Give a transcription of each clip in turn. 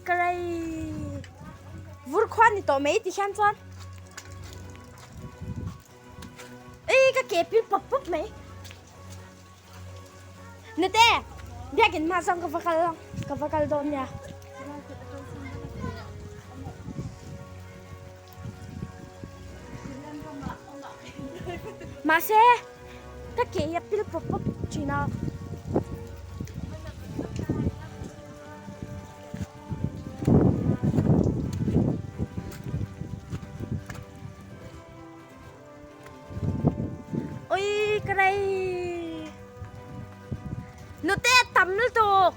ka rei vur khua ni tawh mai ti hian chuan ei ka ke pil pawp pawp mai Nute biakinn hma chuan ka va kal ang ka va kal dawn nia. Mahse ka ke hi a pil pawp pawp thin a. Ui ka rei. Nute a tam lutuk.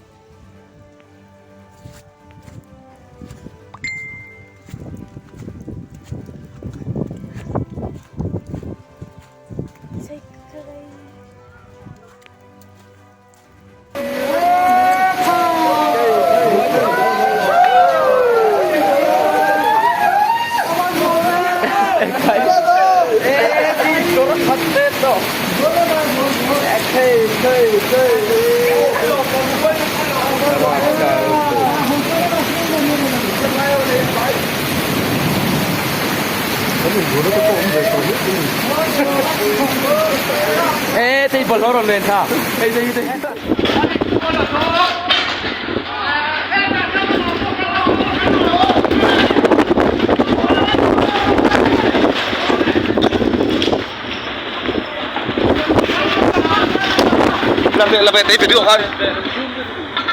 Làm về tế phải được không?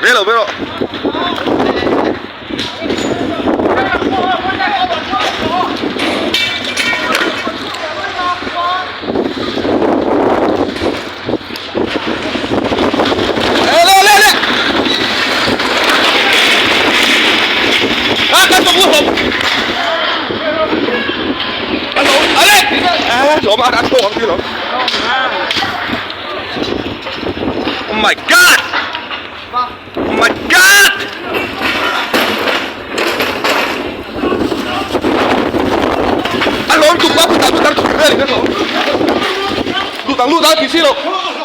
Về rồi, về rồi. Oh my god! Oh my god! Anh lộn tụt quá, tụt tụt tụt tụt tụt tụt tụt tụt tụt tụt.